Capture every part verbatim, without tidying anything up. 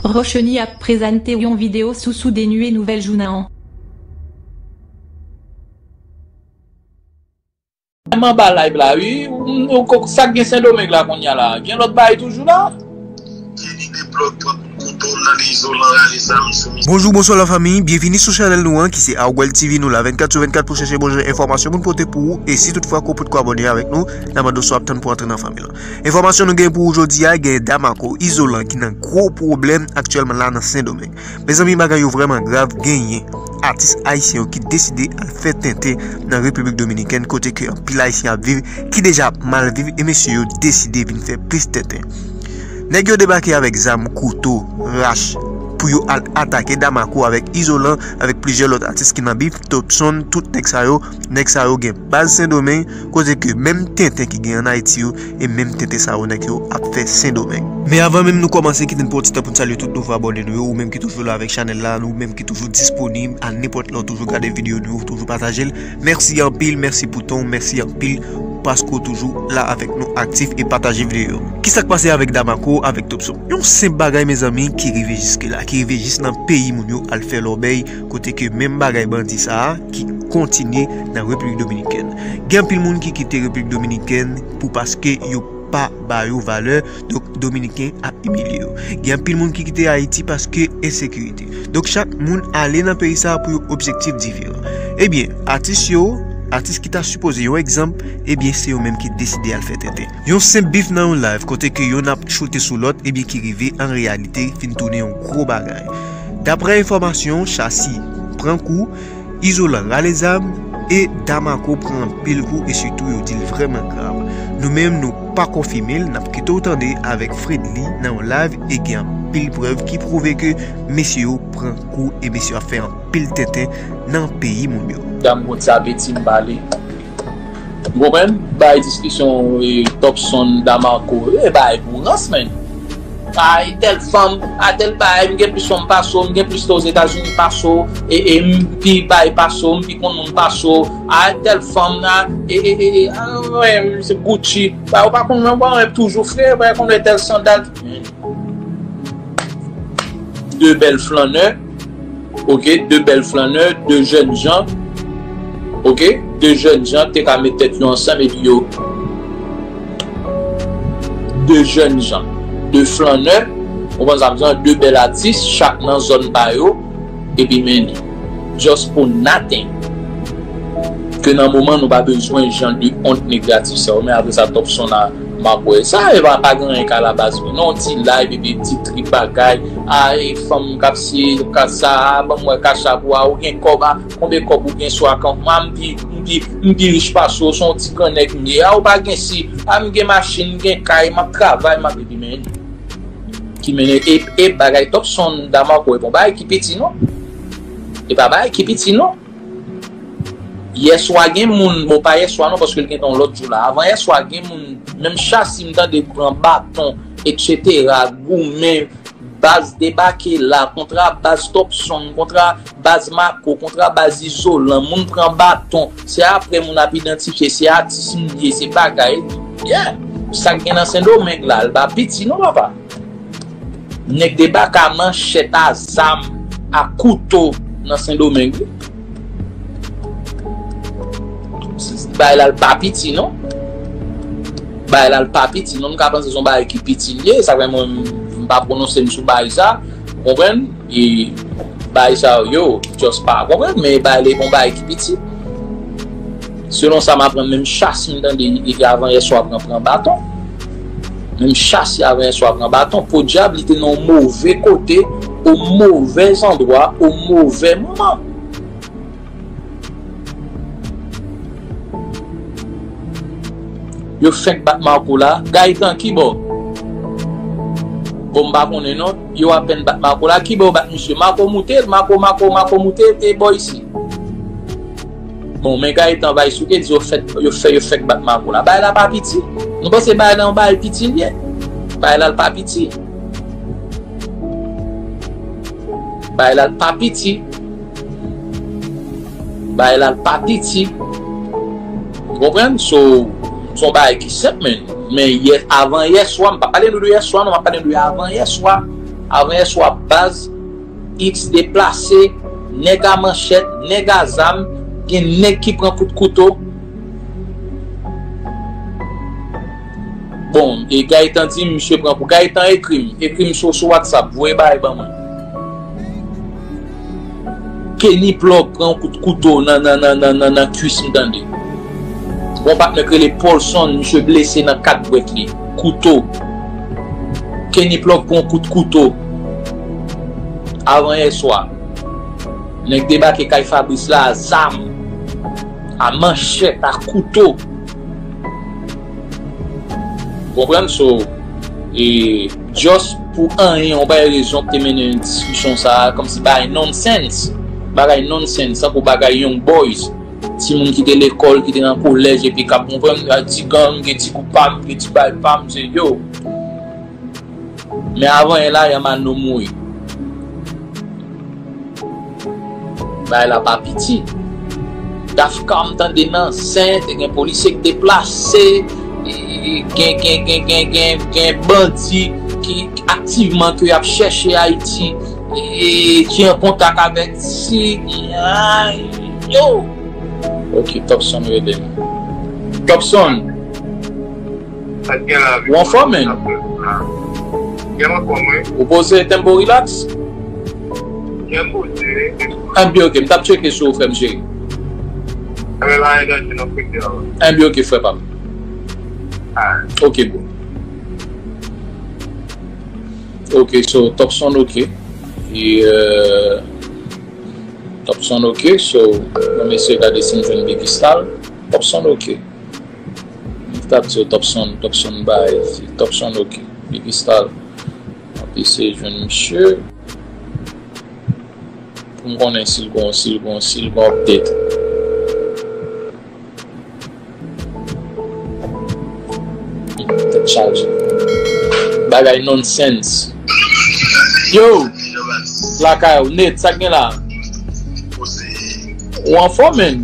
Rochenie ap prezante yon videyo sou sou de nwe nouvèl jounen an. M anba live la wi. M, m, ko- sa k gen Sendomeng la kounye a la? Gen lòt bagay toujou la? Kenny Deplòt pran kouto nan izolan rale zam sou misye. Bonjou, bonswa lafanmi, byenvini sou chanèl nou an ki se Argwell T V. Nou la vennkat sou vennkat pou chèche bon jan enfòmasyon pou n pote pou ou. E si toutfwa ke w potko abòne avèk nou, n a mande w sa w ap tann pou antre nan fanmi lan. Enfòmasyon nou gen pou ou jodi a, gen Damarco Izolan ki nan gwo pwoblèm aktyèlman la nan Sendomeng. Mezanmi, bagay yo vrèman grav, genyen atis ayisyen yo ki deside al fè tenten nan Repiblik Dominikèn, kote ke anpil ayisyen ap viv, ki deja ap mal viv, e mesye yo deside vin fè plis tenten. Nèg yo debake avèk zam, kouto, rach, pou yo al atake Damarco avèk Izolan, avèk plizyè lòt atis ki nan bif, Topson, tout nèg sa yo, nèg sa yo gen baz Sendomeng, kote ke menm tenten ki gen ann Ayiti yo, e menm tenten sa yo nèg yo ap fè Sendomeng. Men avan menm nou kòmanse, kite n pran yon ti tan pou n salye tout nouvo abòne nou yo, ou menm ki toujou la avèk chanèl la, ou menm ki toujou disponib a nenpòt lè w toujou gade videyo nou yo, ou toujou pataje l. Mèsi anpil, mèsi pou tan w, mèsi anpil paske w toujou la avèk nou aktif e pataje videyo yo. Kisa k pase avèk Damarco, avèk Topson? Yon senp bagay, mezanmi, ki rive jiske la, ki rive jis nan peyi moun yo al fè lòbèy, kote ke menm bagay bandi sa a ki kontinye nan Repiblik Dominikèn. Gen anpil moun ki kite Repiblik Dominikèn pou paske yo pa ba yo valè, donk Dominiken ap imilye yo. Gen anpil moun ki kite Ayiti paske ensekirite. Donk chak moun ale nan peyi sa a pou yon objektif diferan. Ebyen, atis yo, atis ki ta sipoze yon egzanp, ebyen se yo menm ki deside al fè tenten. Yon senp bif nan yon live kote ke yonn ap choute sou lòt, ebyen ki rive an reyalite fin tounen yon gwo bagay. Daprè enfòmasyon, Chasi pran kou, Izolan rale zam, e Damarco pran anpil kou e sitou yo di l vrèman grav. Nou menm nou pa konfime l, n ap kite w tande avèk Fredly nan yon live e gen anpil prèv ki pwouve ke mesye yo pran kou e mesye yo ap fè anpil tenten nan peyi moun yo. Dam gon ti apeti m pale. Ou konprann? Bay diskisyon e, Topson, Damarco, e bay pou rans, men. Ay, tèl fanm, a tèl bay, m gen plis fanm pase w, m gen plis to Ozetazini pase w, e, e m pi bay pase w, m pi konn moun pase w, a tèl fanm la, e, e, e, e, a, wè, se Gucci. Bay, ou pa konn, ou pa konn toujou fre, bay, konn tèl sandal. De bèl flannè, oke, de bèl flannè, de jèn jan, oke, de jèn jan te ka met tèt yo ansanm epi yo, de jèn jan, de flannè, ou konprann sa m di w, de bèl atis, chak nan zòn pa yo, epi men just for nothing. Ke nan moman nou pa bezwen jan de ont negatif sa yo, men apre sa Topson a m ap wè sa, e pa, pa gen anyen ka la baz mwen non, ti live epi ti trip bagay, a e fanm k ap si, k ap sa, a ban m wè kachap ou a, ou gen kòb a, konbyen kòb ou gen sou akant mwen, a m pi, m pi, m pi rich pase w, se yon ti gran nèg m ye, a ou pa gen si, a m gen machin, m gen kay, m ap travay, m ap epi men, ki mennen, e, e bagay Topson, Damarco, e bon bagay ki piti non, e pa bagay ki piti non. Yèswa gen moun, bon pa yèswa non, paske l gentan yon lòt jou la. Avan yèswa gen moun, menm Chasi m tande pran baton, etsetera, goumen, baz debake la, kontra baz Topson, kontra baz Marco, kontra baz Izolan, moun pran baton, se apre moun ap idantifye, se atis m ye, se bagay, yeah, sa k gen nan Sendomeng la, l pa piti non papa. Nèg debake a manchèt, a zam, a kouto nan Sendomeng wi. Bagay la l pa piti non. Bagay la l pa piti non, m ka panse se yon bagay ki piti l ye, sa fè mwen m pa pwononse m sou bagay sa, ou konprann? E bagay sa yo, yo just pa konprann, men bagay la e pa yon bagay ki piti. Selon sa m aprann, menm Chasi m tande li avan yèswa pran, pran baton. Menm Chasi avan yèswa pran baton. Podyab, li te nan yon move kote, o move zandwa, o move moman. Yo fenk bat Marco la. Gaëtan, kibò? Bon, m pa konnen non. Yo apèn bat Marco la. Kibò yo bat misye? Marco moute, Marco, Marco, Marco moute, e bò isi. Bon, men Gaëtan bay souke di yo fèk, yo fè, yo fèk bat Marco la. Bagay la pa piti. Nou panse bagay la yon bagay piti l ye? Bagay la l pa piti. Bagay la l pa piti. Bagay la l pa piti. Ou konprann? So, se yon bagay ki senp, men. Men yè, avan yèswa, m pa pale nou de yèswa, non, m ap pale nou de avan yèswa. Avan yè swa baz, X deplase, nèg a manchèt, nèg a zam, gen nèg ki pran kout kouto. Bon, e Gaëtan di m, misye pran pou Gaëtan ekri m, ekri m sou, sou WhatsApp, voye bagay ban mwen. Kenny Plug pran yon kout kouto nan, nan, nan, nan, nan, nan kwis m tande. Gon patnè k rele Paulson, misye blese nan kat bwèt li. Kouto. Kenny Plug pran yon kout kouto. Avan yè swa. Nèg debake kay Fabrice la a zam, a manchèt, a kouto. Konprann? So, e, just pou anyen, yon bagay rezon ki te mennen diskisyon sa a, kòmsi bagay nonsense. Bagay nonsense, tankou bagay young boys. Timoun ki te lekòl, ki te nan kolèj, epi k ap, konprann, a ti gang, gen ti gwoup pa m, gen ti bagay pa m, se yo. Men avan yè la, Yamano mouri. Bagay la pa piti. Dafka m tande nan zen, te gen polisye k deplase, e, gen, gen, gen, gen, gen, gen bandi ki aktivman ke y ap chèche Ayiti, e, ki an kontak avèk si, ay, yo. Ok, Topson rele m. Topson. Sa k gen la, Victor? Ou anfòm, menn? Gen anfòm, wi. Ou poze, tempo relax? Gen poze, wi. Anbyen, ok, m t ap tcheke sou ou, frè m cheri. Anbyen, la, anbyen, ok, frè pa m. Ok, bro. Ok, so, Topson, ok. E, euh, Topson, ok, so, mwen eseye gade si m jwenn Biggie Stal. Topson, ok. M t ap di w Topson, Topson bay, Topson ok. Biggie Stal. M ap eseye jwenn misye. Pou m konnen si l gon, si l gon, si l gon update. Tèt chaje. Bagay nonsense. Yo! Lakay ou net, sa k gen la? Ou anfòm, menn?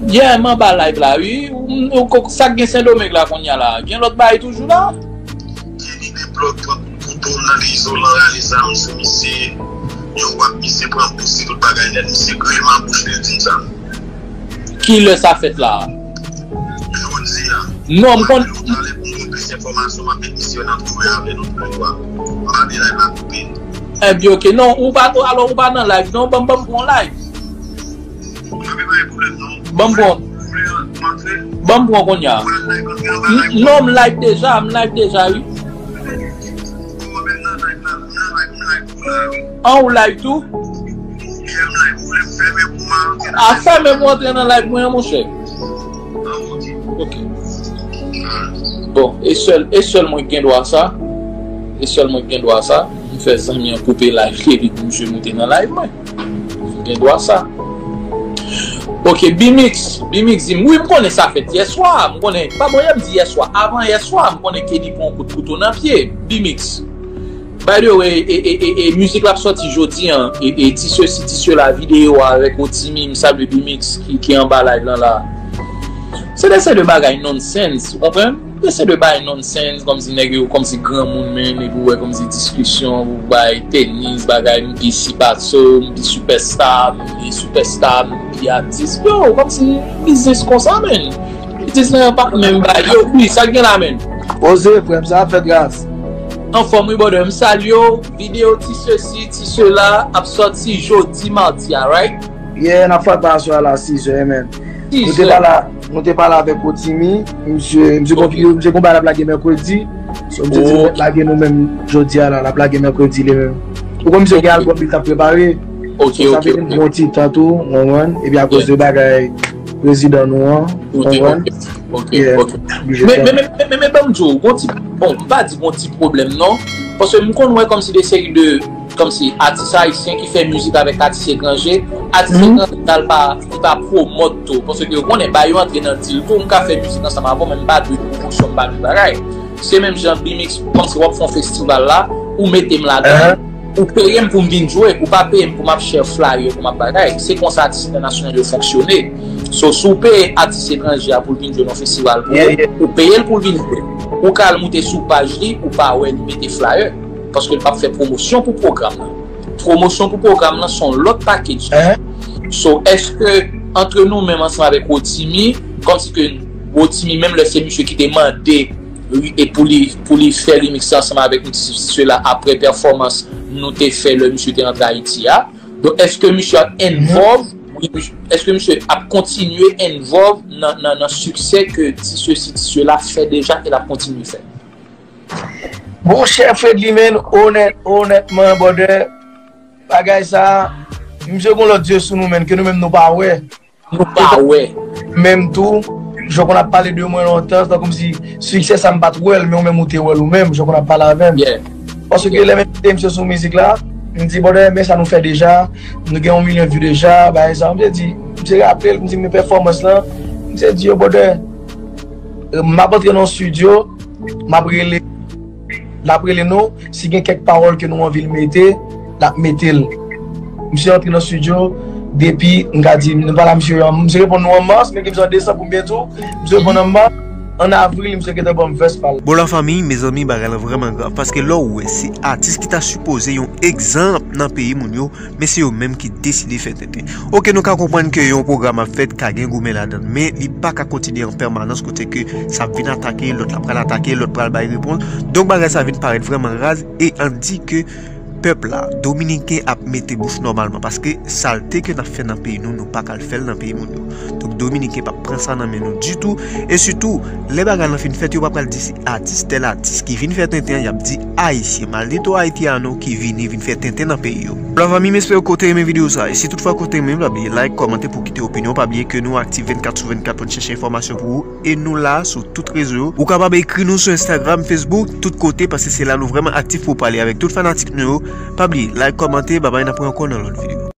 Yeah, m anba live la, wi. Ou, ou, ou, sa k gen Sendomeng la kounye a la? Gen lòt bagay toujou la? Kenny Deplug pran kout kouto nan izolan, rale zam sou misye. Yo wè misye pran bousi tout bagay nèt, misye griye nan bouch li di sa. Kilè sa fèt la? Jodi a. Non, m konn. Ou talè pou mwen plis enfòmasyon, m ap met misye nan twouve avè nou toulètwa. M pa vle live la koupe. Ebyen, ok. Non, ou pa, alò, ou pa nan live, non? Ban m, ban m pran live. Ban m pran. Ban m pran kounye a. Non, m live deja, m live deja, wi. An, ou live tou? A, fèmen pou antre nan live mwen an, monchè. Ok. Bon, e sèl, e sèl mwen ki gen dwa sa. E sèl mwen ki gen dwa sa. M fè zanmi an koupe live li epi pou misye moute nan live mwen. M gen dwa sa. Ok, Bimix, Bimix di m, wi, m konnen sa fèt yèswa, m konnen, pa bon, yè m di yèswa, avan yèswa, m konnen Kenny pran yon kout kouto nan pye, Bimix. By the way, e, e, e, e, mizik la ap sòti jodi an, e, e, ti sesi, ti sela, videyo a avèk Otimi, m salye Bimix ki, ki anba live lan la. Se de, se de bagay nonsense, ou konprann? Ese de bay nonsense, kòmsi nèg yo, kòmsi granmoun menm, epi w wè kòmsi diskisyon, ou bay tenis, bagay, m pi si Patso, m pi sipèsta, m pi sipèsta, m pi atis. Yo, kòmsi biznis konsa, menn. Biznis lan pa menm bay. Yo, wi, sa k gen la, menn? Poze, frè m, sa ap fèt gras. Anfòm, wi, brother, m salye w. Videyo ti sesi, ti sela ap sòti jodi madi a, right? Yeah, n ap fè pa aswè a la, sizè, menn. Nou te pa la, nou te pale avèk Otimi, misye, misye gon, misye gon bagay l ap lage mèkredi. So, misye di l ap lage nou menm jodi a la, l ap lage mèkredi li menm. Ou konn misye gen albòm li t ap prepare. So, sa vle di l pran yon ti tan tou, ou konprann? Epi akoz de bagay prezidan nou an, ou konprann? Ok, ok. Men, men, men, men, men, ban m di w, gon ti, bon, m pa di gon ti pwoblèm, non. Paske m konn wè kòmsi de seri de kòmsi atis ayisyen ki fè mizik avèk atis etranje, atis etranje sa l pa, li pa pwomòt tou, paske yo konnen ba yo antre nan dil tou, m ka fè mizik ansanm avè w, men m pa dwe pwomosyon, m pa dwe bagay. Se menm jan Bimix, kòmsi w ap fè yon festival la, ou mete m ladan, ou peye m pou m vin jwe, ou pa peye m pou m ap share flyer, pou m ap bagay. Se konsa atis entènasyonal yo fonksyone. So, si w peye atis etranje a pou l vin jwe nan festival pou ou, ou peye l pou l vin jwe. Ou ka al moute sou paj li, ou pa wè li mete flyer. Paske l p ap fè pwomosyon pou pwogram nan. Pwomosyon pou pwogram nan se yon lòt package. So, èske antre nou menm ansanm avèk Rotimi, kòmsi ke Rotimi, menm lè se misye ki te mande e pou li, pou li fè remix la ansanm avèk nou, sesi sela, apre pèfòmans nou te fè lè misye te rantre Ayiti a. Donk, èske misye ap involve, wi, èske misye ap kontinye involve nan, nan, nan siksè ke ti sesi, ti sela fè deja e l ap kontinye fè? Monchè Fredly, menn, onèt, onètman, brother, bagay sa, misye gon lòt zye sou nou, menn, ke nou menm nou pa wè. Nou pa wè. Menm tou, jan w konn ap pale de mwen lontan, se tankou si siksè sa m pa t wè l, men ou menm ou te wè l ou menm, jan w konn ap pale avè m. Paske lè m envite misye sou mizik la, m di, brother, men sa nou fè deja, nou gen yon milyon view deja, bagay sa. Misye di, misye raple l, m di, men pèfòmans lan, misye di, yo, brother, m ap antre nan yon studio, m ap rele, l ap rele nou, si gen kèk pawòl ke nou anvi l mete, l ap mete l. Misye antre nan studio, depi, m ka di, nou pale a misye, misye reponn nou an mas, men gen misye an desanm pou m byen di w, misye reponn an mas, an avril, misye gentan ban m vès pa l. Bon, lafanmi, mezanmi, bagay lan vrèman grav, paske lè w wè se atis ki ta sipoze yon egzanp nan peyi moun yo, men se yo menm ki deside fè tenten. Oke, nou ka konprann ke yon pwogram ap fèt, ka gen goumen ladan l, men li pa ka kontinye an pèmanans kote ke sa ap vin atake, lòt la pral atake, lòt pral bay repons. Donk bagay sa vin parèt vrèman raz e ann di ke pèp la, dominiken ap mete bouch nòmalman paske salte ke n ap fè nan peyi nou, nou pa ka al fè l nan peyi moun yo. Donk dominiken p ap pran sa nan men nou ditou. E sitou, lè bagay lan fin fèt, yo pa pral di se atis, tèl atis ki vin fè tenten an, y ap di ayisyen, maldito haitiano, ki vini vin fè tenten nan peyi yo. Lafanmi, m espere ke w te renmen videyo sa. E si toutfwa ke w te renmen, pa bliye like, kòmante pou w kite opinyon w. Pa bliye ke nou aktif vennkat sou vennkat pou n chèche enfòmasyon pou ou. E nou la sou tout rezo yo. Ou kapab ekri nou sou Instagram, Facebook, tout kote, paske se la nou vrèman aktif pou pale avèk tout fanatik nou yo. Pa bliye like, kòmante, babay, n ap wè ankò nan lòt videyo.